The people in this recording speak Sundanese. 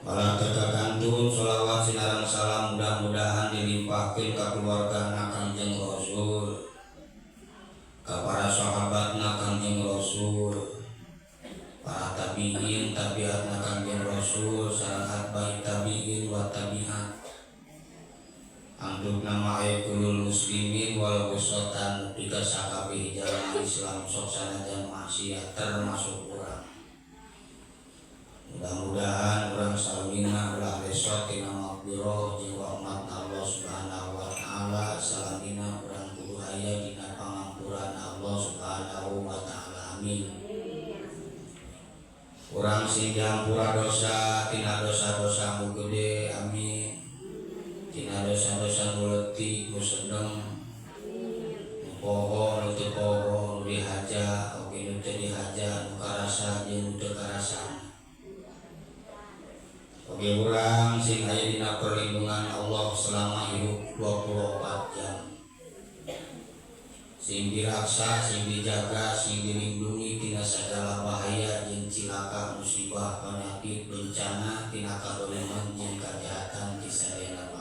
Malah teu kakantun sholawat sinareng salam mudah-mudahan dilimpahkeun ka keluargana Kangjeng Rasul, ka para sahabatna Kangjeng Rasul, para tabiin tabiatna Kangjeng Rasul, sareng atbai tabiin wa tabiat. Antuk nama aya kulul muslimin wal khusotan nepi ka sakabeh jalma Islam sok sanajan maksiat, termasuk urang. Mudah-mudahan urang salamina ulah lesot tina magfirah jeung rahmat Allah Subhanahu wa taala. Salamina urang kudu aya dina pangampuran Allah Subhanahu wa taala. Amin. Urang sing dihampura dosa tina dosa-dosa nu gede, amin. Tina dosa-dosa nu leutik, nu sedeng, nu poho, nu teu poho, nu dihaja oge nu teu dihaja, nu karasa jeung nu teu karasa. Oge urang sing aya dina perlindungan Allah selama hidup 24 jam. Sing diraksa, sing dijaga, sing dilindungi tina segala bahaya jeung cilaka, musibah, penyakit, bencana, tina kadoliman jeung kajahatan ti sadayana.